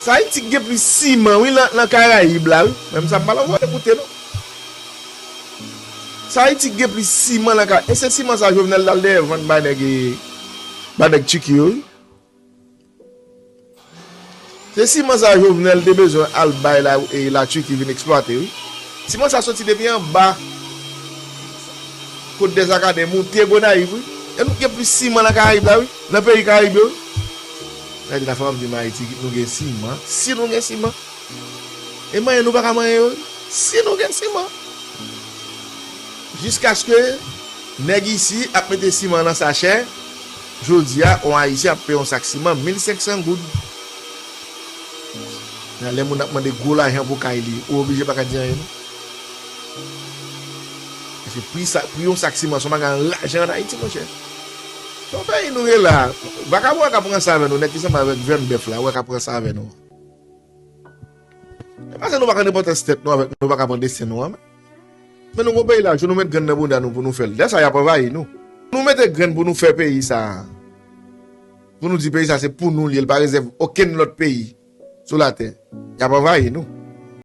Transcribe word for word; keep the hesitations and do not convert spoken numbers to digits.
Sa Ayiti k gen plis siman, wi, nan, nan Karayib la, wi. Menm sa, m pa anvoye koute, non. Sa Ayiti k gen plis siman nan Karayib. E se siman sa Jovenel t al dèyè vann bay nèg, e, bay nèg Tiki yo, wi. Se siman sa Jovenel te bezwen al bay la, e, la Tiki vin eksplwate, wi. Siman sa soti depi anba Kot dèzakadè, moute Gonayiv, wi. E nou gen plis siman nan Karayib la, wi. Nan peyi Karayib yo, wi. Sa di la fò ap di m Ayiti, nou gen siman. Si nou gen siman. E manyen nou pa ka manyen yo, wi. Si nou gen siman. Jiskaske nèg isi ap mete siman nan sachè, jodi a, yon Ayisyen ap peye yon sak siman mil senk san goud. Nan lè moun ap mande gwo lajan pou kay li, ou oblije pa ka di anyen, non. Paske pri sa, pri yon sak siman, se yon bagay an lajan ann Ayiti, monchè. Se yon peyi nou ye la. Vakabon an ka pran sa avè nou, nèg ki sanble avèk venn bèf la, ou wè ka pran sa avè nou. E paske nou pa ka nenpòtans tèt nou avèk nou, pa ka pran desten nou an, men. Men nou gon peyi la, jou nou met grenn nan bounda nou pou nou fè l. Lè sa, y ap anvayi nou. Nou mete grenn pou nou fè peyi sa a. Pou nou di peyi sa, se pou nou li ye, li pa rezève okenn lòt peyi sou latè. Y ap anvayi nou.